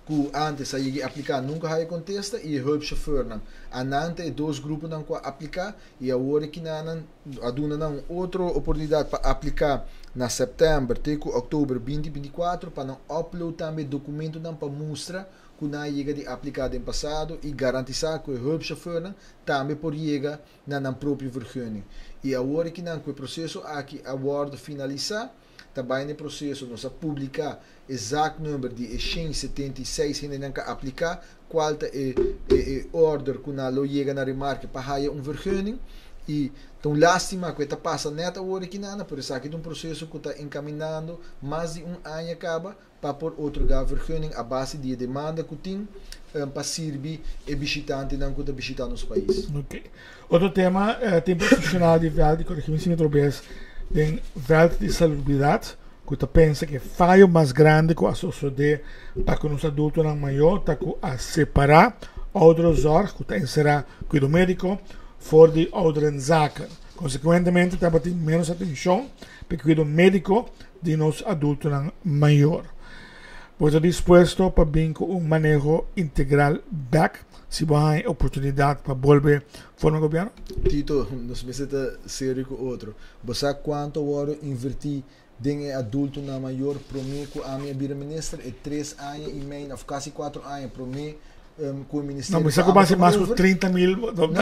ku ántes a yega i apliká nunka haya kontesta i e hulpchauffeurnan. Anan ta e dos gruponan ku a apliká i awor e kinanan a duna nan un otro oportunidat pa apliká na sèptèmber te ku òktober 2024 pa nan upload tambe e dokumentonan pa mustra ku nan a yega di apliká den pasado i garantisá ku e hulpchauffeurnan tambe por yega na nan propio vergunning. I awor ki nan ku e proseso aki a wòrdu finalisá, ta bai na e proseso, nos a publiká e zaaknummer di e 176 hendenan ku a apliká, kual ta e e order ku nan lo yega na remarke pa haya un vergunning. I ta un lástima ku e ta pasa nèt awor aki nana, pero esaki ta un proseso ku ta enkaminando mas di un aña kaba pa por otorgá vergunning a base di e demanda ku tin pa sirbi e bishitantenan ku ta bishitá nos pais. Ok. Otro tema, tin profesional di veld di corregimi si mi trobes den veld di salubridat ku ta pensa ku e fayo mas grandi ku a sosodé pa ku nos adultonan mayor ta ku a separá ouderenzorg ku ta enserá kuido médiko for di ouderenzaken. Konsekuentemente tabatin ménos atenshon pa e kuido médiko di nos adultonan mayor. Bo ta dispuesto pa bin ku un maneho integral bek si bo haña e oportunidat pa bolbe forma gobièrnu? Tito, nos mester ta serio ku otro. Bo sa kuantu a wòrdu invertí den e adultonan mayor promé ku ami a bira minister? E tres aña i mei òf kasi kuatro aña promé ku e ministerio. No, mi sa ku base mas ku 30 mil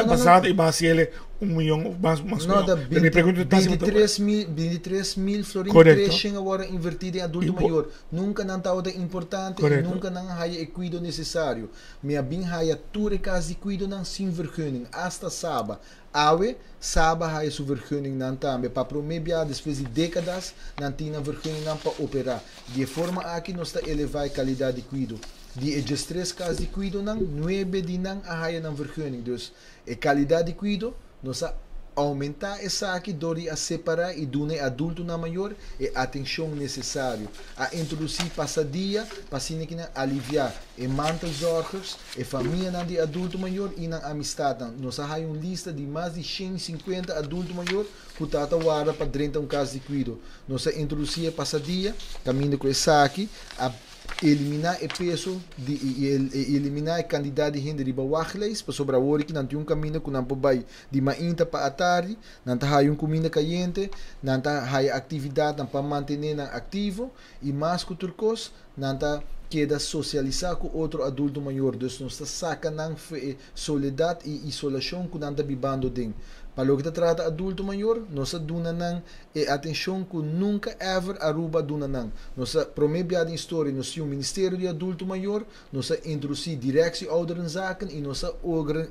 pasado i base ele un miyon mas mas No, ta 23 mil, 23 mil florin 300 a wòrdu invertí den adulto mayor. Nunka nan tabata importante i nunka nan a haya e kuido nesesario. Mi a bin haya tur e kas di kuidonan sin vergunning, asta Saba. Awe, Saba haya su vergunningnan tambe. Pa promé bia despues di dékadas nan tin nan vergunningnan pa operá. Di e forma aki nos ta elevá e kalidat di kuido. Di e 13 kas di kuidonan, nuebe di nan a haya nan vergunning. Dus, e kalidat di kuido, nos a oumentá esaki dor di a separá i duna e adultonan mayor e atenshon nesesario. A introdusí pasadia pa asina ki nan aliviá e mantelzorgers, e famianan di adulto mayor i nan amistatnan. Nos a haya un lista di mas di 150 adulto mayor ku ta ta warda pa drenta un kas di kuido. Nos a introdusí e pasadia kaminda ku esaki a eliminá e peso di i eliminá e kantidat di hende riba wachtlijst, pasobra awor ki nan tin un kaminda ku nan por bai di mainta pa atardi, nan ta haya un kuminda kayente, nan ta haya aktividatnan pa mantené nan aktivo i mas ku tur kos nan ta keda sosialisá ku otro adulto mayor, dus nos ta saka nan fe e soledat i isolashon ku nan ta bibando den. Pa loke ta trata adulto mayor, nos a duna nan e atenshon ku nunka ever Aruba a duna nan. Nos a promé bia den historia nos tin un Ministerio di Adulto Mayor, nos a introdusí Directie Ouderenzaken i nos a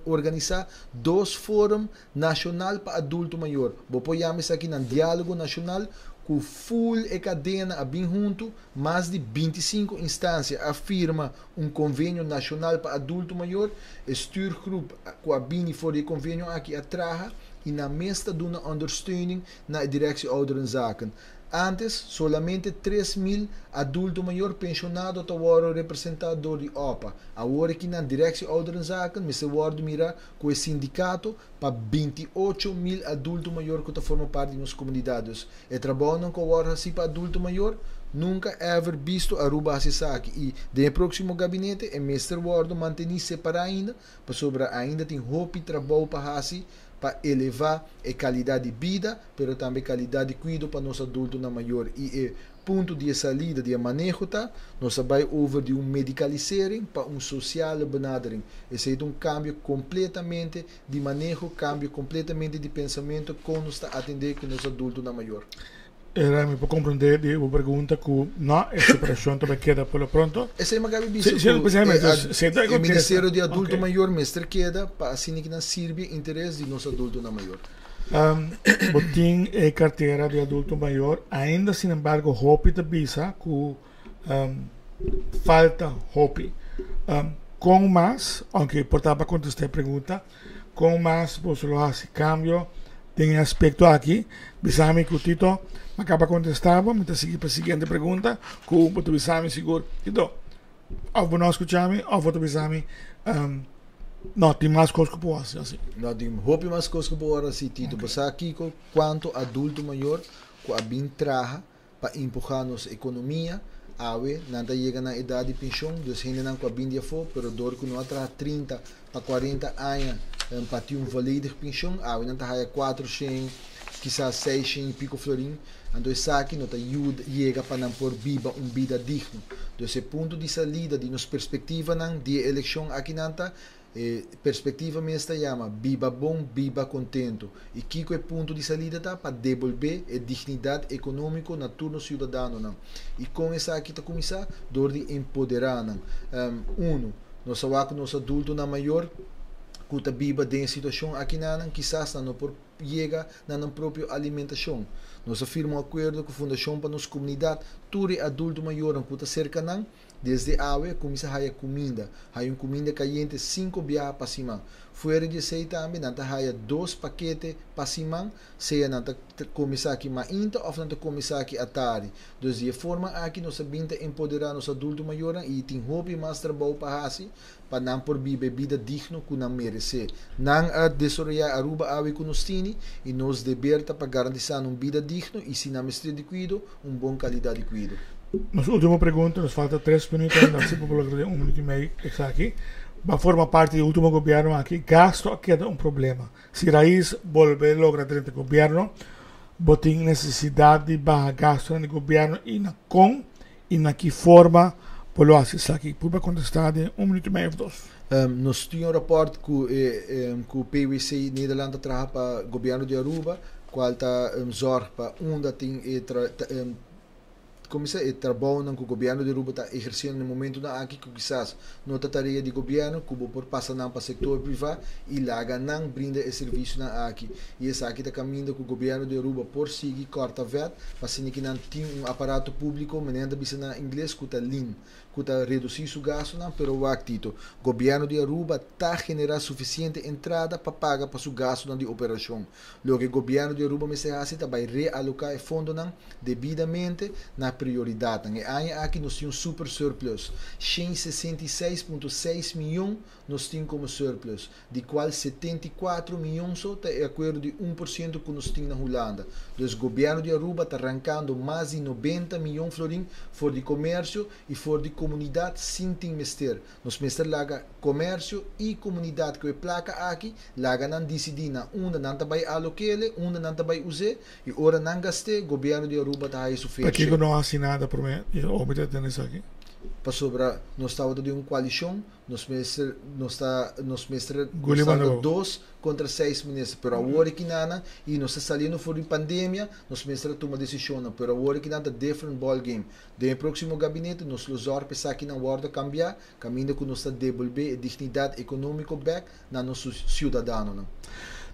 organisá dos forum nashonal pa adulto mayor. Bo por yama esaki nan Diálogo Nashonal ku full e kadena a bin huntu. Mas di 25 instansia a firma un konvenio nashonal pa adulto mayor. E stuurgroep ku a bini for di e konvenio aki a traha i nan mes ta duna ondersteuning na e Directie Ouderenzaken. Antes, solamente 3000 adulto mayor penshonado ta wòrdu representá dor di opa. Awor aki nan Directie Ouderenzaken mester wòrdu mirá ku e sindikato pa 28.000 adulto mayor ku ta forma parti di nos komunidat. Dus e trabounan ku a wòrdu hasí pa adulto mayor, nunka ever bisto Aruba hasi esaki i den e próksimo gabinete e mester wòrdu mantení separá ainda pasobra ainda tin hopi trabou pa hasi. pa eleva e calidad di bida, pero tambe calidad di cuido pa nos adultonan mayor. Y e punto di e salida di e maneho ta, nos a bay over di un medicalisering pa un sociale benadering. Esey ta un cambio completamente di maneho, cambio completamente di pensamento con nos ta atende cu nos adultonan mayor. Era mi por comprende di bo pregunta cu no, e separacion ta bay keda por lo pronto. Esey mi a gabi bisa cu e Ministerio di Adulto Mayor mester keda pa asina ki nan sirbi e interes di nos adultonan mayor. Bo tin e cartera di adulto mayor ainda, sin embargo hopi ta bisa cu falta hopi. Con mas, aunke por ta pa contesta e pregunta, Kon mas boso lo hasi kambio den e aspekto aki? Bisa mi ku Tito a kaba kontestá bo. Mi ta sigui pa e siguiente pregunta ku bo ta bisa mi sigur, Tito, òf bo no a skucha mi òf bo ta bisa mi, No, tin mas kos ku por hasi asi. No, tin hopi mas kos ku por hasi, Tito. Bo sa kiko kuantu adulto mayor ku a bin traha pa empuha nos ekonomia, awe nan ta yega na edat di penshon, dus hendenan ku a bin di afó, pero dor ku no a traha 30 pa 40 aña pa tin un volledig penshon, awe nan ta haya 400, kisas 600 i piko florin, anto esaki no ta yuda yega pa nan por biba un bida digno. Dus e punto di salida di nos perspektivanan di e elekshon akinan ta, E perspectiva mes ta yama Biba bon, biba contento. Y kico e punto di salida ta? Pa debolbe e dignidad economico na tur nos ciudadanonan. Y con esaki ta cuminsa? Door di empodera nan. Uno, nos a wak cu nos adultonan mayor cu ta biba den e situacion akinanan kisas nan no por yega na nan propio alimentacion. Nos a firma un acuerdo cu Fundacion pa nos Comunidad, tur e adulto mayornan cu ta cerca nan, Desde awe kuminsá haya kuminda. Haya un kuminda kayente sinku biaha pa siman. Fuera di esei tambe nan ta haya dos pakete pa siman, sea nan ta kome esaki mainta òf nan ta kome esaki atardi. Dus di e forma aki nos a bin ta empoderá nos adulto mayornan i tin hopi mas trabou pa hasi pa nan por biba e bida digno ku nan meresé. Nan a desaroyá Aruba awe ku nos tini i nos deber ta pa garantisá nan un bida digno i si nan mester di kuido, un bon kalidat di kuido. Nos ultimo pregunta, nos falta tres minuut ainda, así por logra den un minuut y medio esaki. Ba forma parti di ultimo gobierno aki, gasto a keda un problema. Si Raiz bolbe logra drenta gobierno, bo tin necesidad di baha gastonan di gobierno y na con y na ki forma bo lo haci esaki? Purba contesta den un minuut y medio of dos. Nos tin un rapport cu cu PwC Nederland ta traha pa gobierno di Aruba, cual ta zorg pa unda tin e como se e trabounan cu gobierno di Aruba ta eherciendo na e momentonan aki cu kisas no ta tarea di gobierno cu bo por pasa nan pa sector priva y laga nan brinda e servicionan aki y esaki ta caminda cu gobierno di Aruba por sigui corta vet pa asina ki nan tin un aparato publico manera nan ta bisa na ingles cu ta lean. Cu ta reduci su gastonan, pero wak Tito, gobierno di Aruba ta genera suficiente entrada pa paga pa su gastonan di operacion. Loke gobierno di Aruba mester haci ta bay realoca e fondonan debidamente na prioridadnan. E aña aki nos tin un super surplus, 166.6 miyon nos tin como surplus. di cual 74 miyon so ta e acuerdo di 1% cu nos tin na Hulanda. Dus gobierno di Aruba ta rancando mas di 90 miyon florin for di comercio y for di comunidad sin tin mester. Nos mester laga comercio y comunidad cu e placa aki, laga nan dicidi na unda nan ta bay alokele, unda nan ta bay use y ora nan gaste, gobierno di Aruba ta haya su fair share. Pakico no haci nada prome y hopi ta tende esaki? Pasobra nos tabata den un coalicion. Nos mester, nos ta, nos mester, nos ta dos contra seis minister, pero awor aki nana, y nos ta saliendo for di pandemia, nos mester a tuma decisionnan, pero awor aki nan ta different ball game. Den e proximo gabinete nos lo zorg pa esakinan wordo cambia, caminda cu nos ta debolbe e dignidad economico bek na nos ciudadanonan.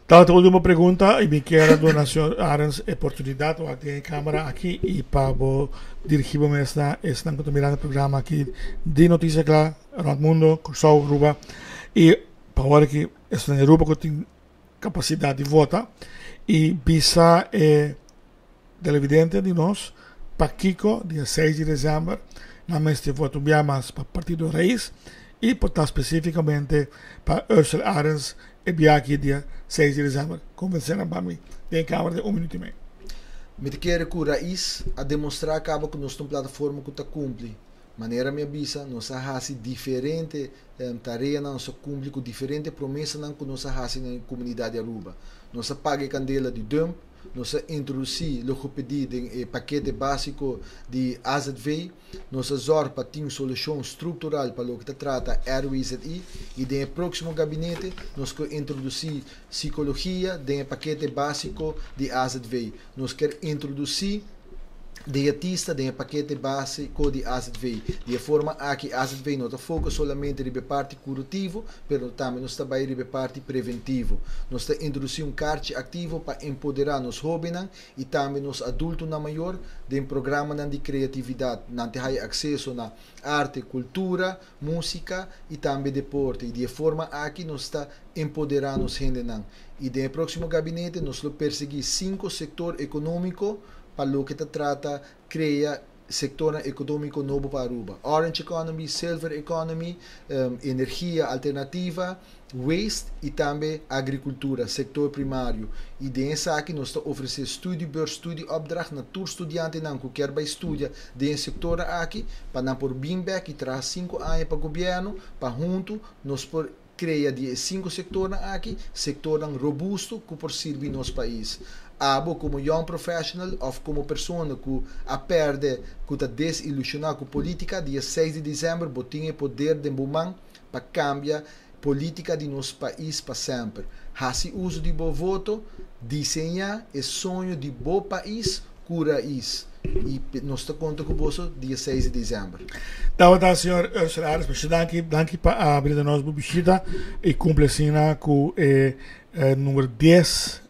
Tabata ultimo pregunta y mi kier a duna señor Arends e oportunidad wak den e camera aki y pa bo dirigi bo mes na esnan cu ta mirando e programa aki di Noticia Cla rond mundo, Corsou, Aruba y pa awor aki esnan di Aruba cu tin capacidad di vota y bisa e televidente di nos pakico dia 6 di december nan mester vota un bia mas pa Partido Raiz y por ta specificamente pa Ursel Arends e bia aki dia 6 di december. Convence nan pa mi den e camera den un minuut y medio. Mi ta kere cu Raiz a demostra caba cu nos ta un plataforma cu ta cumpli. Manera mi a bisa, nos a hasi diferente tareanan, nos a kumpli ku diferente promesanan ku nos a hasi na e komunidat di Aruba. Nos a paga e kandela di dump, nos a introdusí logopedie den e pakete básiko di AZV, nos a zòrg pa tin solushon struktural pa loke ta trata RWZI i den e próksimo gabinete nos ke introdusí sikologia den e pakete básiko di AZV. Nos kier introdusí dietista den e pakete básiko di AZV. Di e forma aki AZV no ta foka solamente riba e parti kurativo, pero tambe nos ta bai riba e parti preventivo. Nos ta introdusí un karchi aktivo pa empoderá nos hóbennan i tambe nos adultonan mayor den programanan di kreatividat. Nan ta haya akseso na arte, kultura, músika i tambe deporte. I di e forma aki nos ta empoderá nos hendenan. I den e próksimo gabinete nos lo persiguí sinku sektor ekonómiko pa loke ta trata krea sektornan ekonómiko nobo pa Aruba, Orange Economy, Silver Economy, energia alternativa, waste i tambe agrikultura, sektor primario. I den esaki nos ta ofresé studiebeurs, studieopdracht na tur studiantenan ku kier bai studia den e sektornan aki pa nan por bin bek i traha sinku aña pa gobièrnu pa huntu nos por Krea di e sinku sektornan aki sektornan robusto ku por sirbi nos pais. Abo komo young professional òf komo persona ku a pèrdè ku ta desilushoná ku polítika, dia seis di desèmber bo tin e poder den bo man pa kambia polítika di nos pais pa semper. Hasi uso di bo voto, diseñá e soño di bo pais ku rais. I nos ta konta ku boso dia seis di desèmber. Tabata señor Ursel Aris, masha danki, danki pa a brinda nos bo bishita i kumpli asina ku e number dies,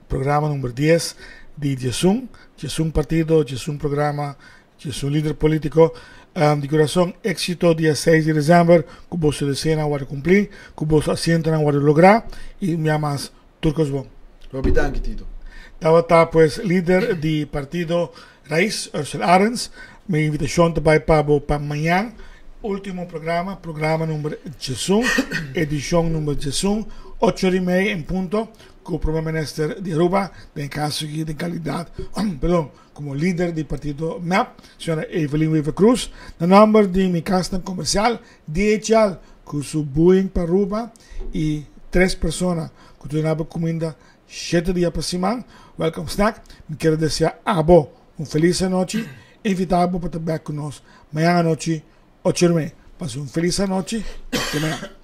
programa number dies di Djesun, Djesun partido, Djesun programa, Djesun lider politiko. Di kurason éksito dia seis di desèmber, ku boso deseonan wòrdu kumplí, ku boso asientonan wòrdu lográ i un bia mas tur kos bon. Hopi danki Tito. Tabata pues lider di partido Raiz, Ursel Arends. Mi invitacion ta bay pa bo pa mañan, ultimo programa, programa number 11, edicion number 11, ocho ora y media en punto, cu Prome Minister di Aruba, den caso aki den calidad, perdon, como lider di partido mep, señora Evelyn Wever-Croes. Na nomber di mi casnan comercial, DHL, cu su Boeing pa Aruba y tres persona cu ta duna bo cuminda shete dia pa siman, Welcome Snack, mi kier a desea abo un feliz anochi, invita bo pa ta bek cu nos mañan anochi ocho y mei. Pasa un feliz anochi, te mañan.